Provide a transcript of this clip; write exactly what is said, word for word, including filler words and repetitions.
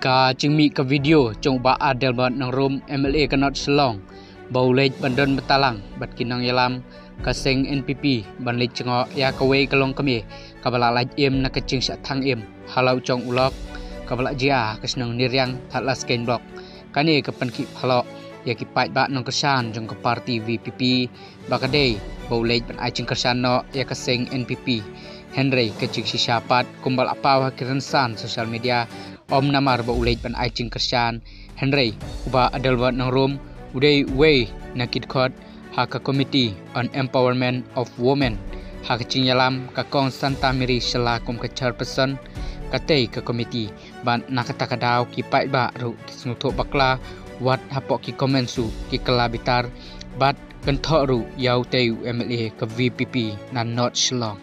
Ka jingmih ka video jong u Bah Adelbert Nongrum, M L A ka North Shillong, ba u leit ban don bynta lang bad ki nongïalam ka seng N P P ban leit jngoh ïa kawei ka longkmie kaba la lait im na ka jingshah thang im ha la u jong u lok kaba la jia ha ka shnong Niriang, Thadlaskein Block. Kane ka pynkhih phalok ïa ki paidbah nongkyrshan jong ka party V P P ba ka dei ba u leit ban ai jingkyrshan noh ïa ka seng N P P. Hynrei ka jingshisha pat, kumba la paw ha ki rynsan social media, ym namar ba u leit ban ai jingkyrshan, hynrei u Bah Adelbert Nongrum u dei uwei na ki dkhot ha ka Committee on Empowerment of Women ha ka jingïalam ka Kong Santa Mary Shylla kum ka chairperson katei ka committee. Bad na kata ka daw ki paidbah ruh ki sngewthuh bakla, wat hapoh ki comments ruh ki kylla bitar bad kynthoh ruh ïa utei u M L A ka V P P na North Shillong.